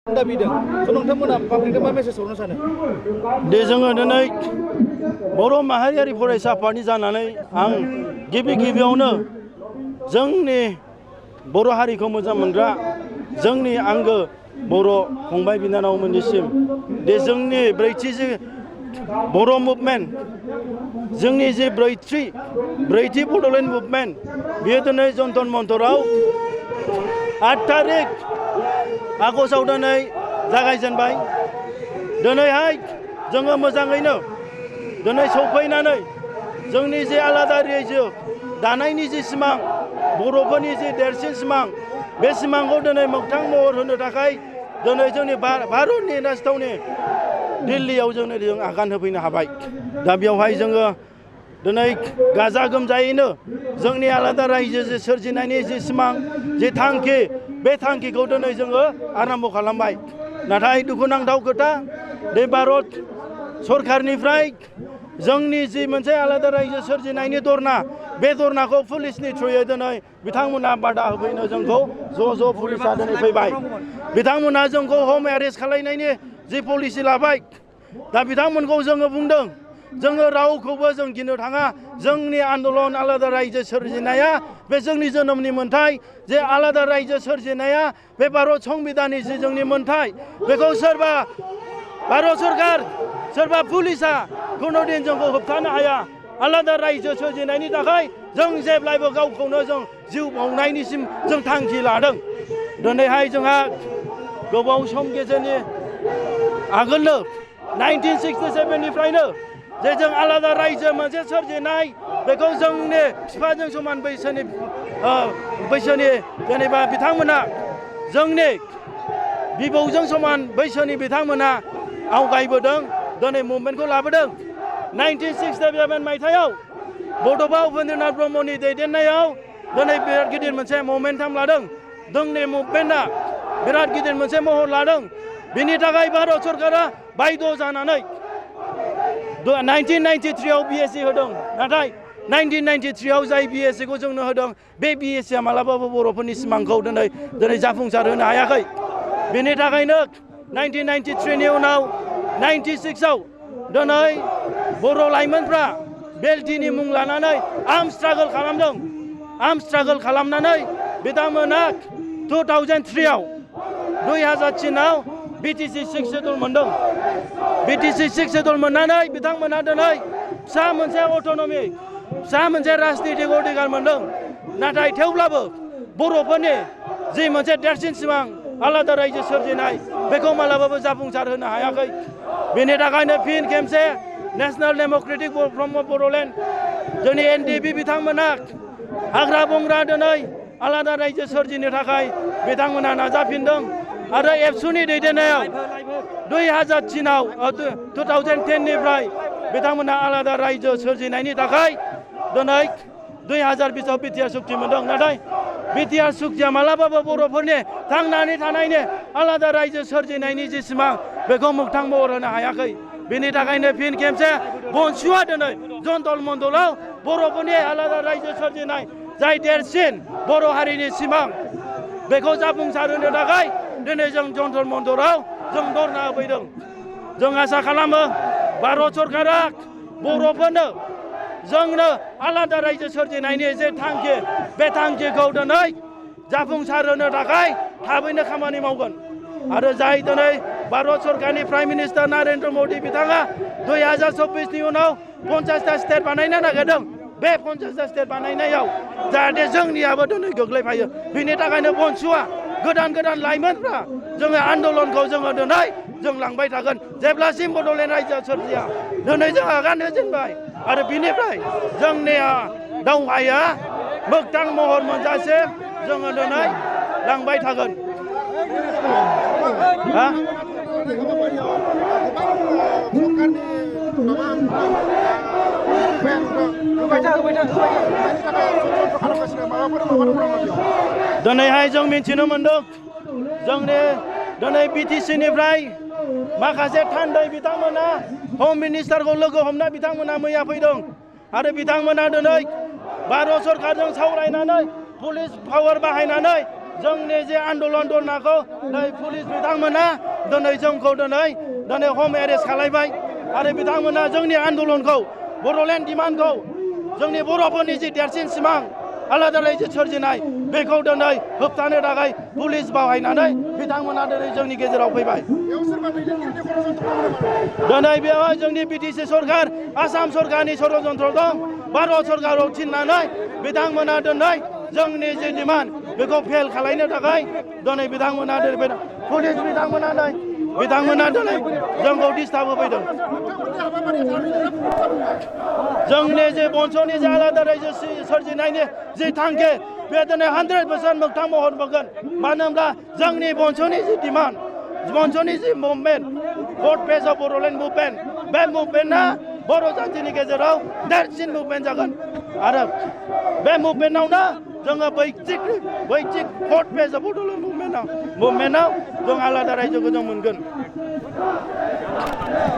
दे जोङो दिनै बर' माहारियारि फरायसा आफादनि जानानै आं गिबियावनो जोंनि बर' हारिखौ मोजां मोनग्रा जोंनि आंगो बर' फंबाय बिनानावमोननिसिम दे जोंनि ब्रैथि जे बर' मुभमेन्ट जोंनि जे ब्रैथि बड'लेण्ड मुभमेन्ट बेयो दिनै जन्तर मन्तराव 8 तारिख आगष्टआव दिनै जागायजेनबाय। दिनैहाय जोङो मोजाङैनो दिनै सफैनानै जोंनि जे आलादा रायजो दानायनि जे सिमां बर'फोरनि जे देरसिन सिमां बे सिमांखौ दिनै मोगथां महर होनो थाखाय दिनै जोंनि भारतनि राजथावनि दिल्लीयाव जों आगान होफैनो हाबाय। दा बेवहाय जोङो दिनै गाजा गोमजायैनो जोंनि आलादा रायजो जे सोरजिनायनि जे सिमां जे थांखि बे थांखिखौ दिनै जोङो आराम्भ खालामबाय। नाथाय दुखुनांथाव खोथा बे भारत सरकारनिफ्राय जोंनि जि मोनसे आलादा रायजो सोरजिनायनि धरना बे धरनाखौ पुलिसनि थ्रुयै दिनै बिथांमोना बादा होफैनो जोंखौ ज' पुलिसा दिनै फैबाय। बिथांमोना जोंखौ हम एरेस्ट खालामनायनि जि पलिसि लाबाय। दा बिथांमोनखौ जोङो बुंदों जोङो रावखौबो जों गिनो थाङा। जोंनि आन्दलन आलादा रायजो सोरजिनाया बे जोंनि जोनोमनि मोन्थाय जे आलादा रायजो सोरजिनाया बे भारत संबिधाननि जि जोंनि मोन्थाय बेखौ सोरबा भारत सरकार सोरबा पुलिसा खुनुदिन जोंखौ होबथानो हाया। आलादा रायजो सोरजिनायनि थाखाय जों जेब्लायबो गावखौनो जों जिउ बाउनायनिसिम जों थांखि लादों। दिनैहाय जोंहा गोबाव सम गेजेरनि आगोलनो 1967 निफ्रायनो जे जों आलादा रायजो मोनसे सोरजिनाय बेखौ जोंनि बिफाजों समान बैसोनि जेनेबा बिथांमोना जोंनि बिबौजों समान बैसोनि बिथांमोना आवगायबोदों दिनै मुभमेन्टखौ लाबोदों। 1967 मायथाइयाव बड'फा उपेन्द्रनाथ ब्रह्मनि दैदेननायाव दिनै बिराद गिदिर मोनसे ममेन्टाम लादों। जोंनि मुभमेन्टआ बिराद गिदिर मोनसे महर लादों। बिनि थाखाय भारत सरकारा बायद' जानानै 1993 आव BSc होदों। नाथाय 1993 आव जाय BSc खौ जोंनो होदों बे BSc आ मालाबाबो बर'फोरनि सिमांखौ दिनै जाफुंसार होनो हायाखै। बेनि थाखायनो 1993 नि उनाव 96 आव दिनै बर' लाइमोनफ्रा बेलटिनि मुं लानानै आर्म स्ट्रागल खालामदों। आर्म स्ट्रागल खालामनानै बिथांमोना 2003 आव 2003 आव BTC 6 शेड्युल मोनदों। BTC 6 शेड्युल मोननानै बिथांमोना दिनै फिसा मोनसे अट'नमि फिसा मोनसे राजनितिक अधिकार मोनदों। नाथाय थेवब्लाबो बर'फोरनि जि मोनसे देरसिन सिमां आलादा रायजो सोरजिनाय बेखौ मालाबाबो जाफुंसार होनो हायाखै। बेनि थाखायनो फिन खेबसे national Democratic front of Bodoland जोंनि NDP बिथांमोना हाग्रा बंग्रा दिनै आलादा रायजो सोरजिनो थाखाय बिथांमोना नाजाफिनदों। आरो एबसुनि दैदेननायाव 2010 निफ्राय बिथांमोना आलादा रायजो सोरजिनायनि थाखाय दिनै 2020 आव बिटिआर सुक्ति मोनदों। नाथाय बिटिआर सुक्तिया मालाबाबो बर'फोरनि थांनानै थानायनि आलादा रायजो सोरजिनायनि जि सिमां बेखौ मोगथां महर होनो हायाखै। बेनि थाखायनो फिन खेबसे बनसुआ दिनै जन्तर मन्तराव बर'फोरनि आलादा रायजो सोरजिनाय जाय देरसिन बर' हारिनि सिमां बेखौ जाफुंसार होनो थाखाय दिनै जों जन्तर मन्तराव जों धरना होफैदों। जों आसा खालामो भारत सरकारा बर'फोरनो जोंनो आलादा रायजो सोरजिनायनि जे थांखि बे थांखिखौ दिनै जाफुंसार होनो थाखाय थाबैनो खामानि मावगोन। आरो जाय दिनै भारत सरकारनि प्राइम मिनिस्टार नरेन्द्र मदि बिथाङा 2024 नि उनाव 50टा स्टेट बानायनो नागिरदों। बे 50टा स्टेट बानायनायाव जाहाथे जोंनियाबो दिनै गोग्लैफायो। बिनि थाखायनो बनसुआ गोदान लाइमोनफ्रा जोङो आन्दलनखौ जोङो दिनै जों लांबाय थागोन जेब्लासिम बड'लेण्ड रायजोआ सोरजिया। दिनै जों आगान होजेनबाय आरो बिनिफ्राय जोंनि दावहाया मोगथां महर मोनजासिम जोङो दिनै लांबाय थागोन। दिनैहाय जों मिथिनो मोनदों जोंनि दिनै BTC निफ्राय माखासे थान्दै बिथांमोना हम मिनिस्टारखौ लोगो हमना बिथांमोना मैया फैदों। आरो बिथांमोना दिनै भारत सरकारजों सावरायनानै पुलिस पावार बाहायनानै जोंनि जे आन्दलन दरनाखौ नै पुलिस बिथांमोना दिनै जोंखौ दिनै हम एरेस्ट खालामबाय आरो बिथांमोना जोंनि आन्दलनखौ बड'लेण्ड डिमान्डखौ जोंनि बर'फोरनि जि देरसिन सिमां आलादा रायजो सोरजिनाय बेखौ दिनै होबथानो थाखाय पुलिस बाहायनानै बिथांमोना दिनै जोंनि गेजेराव फैबाय दिनै बेवहाय जोंनि बिटिसि सरकार आसाम सरकारनि षड़यन्त्र दं भारत सरकाराव थिननानै बिथांमोना दिनै जोंनि जि डिमान्ड बेखौ फेल खालामनो थाखाय दिनै बिथांमोना पुलिस बिथांमोना दिनै जोंखौ डिस्टार्ब होफैदों जोंनि जे बंस'नि जे आलादा रायजो सोरजिनायनि जि थांखि बे दिनै 100% मोगथां महर मोनगोन मानो होनब्ला जोंनि बंस'नि जि डिमान्ड बंस'नि जि movement 4th phase of Bodoland movement बे मुभमेन्टआ बर' जाथिनि गेजेराव देरसिन मुभमेन्ट जागोन आरो बे मुभमेन्टआवनो जोङो बैथिक 4th phase of बड'लेण्ड मुभमेन्टआव जों आलादा रायजोखौ जों मोनगोन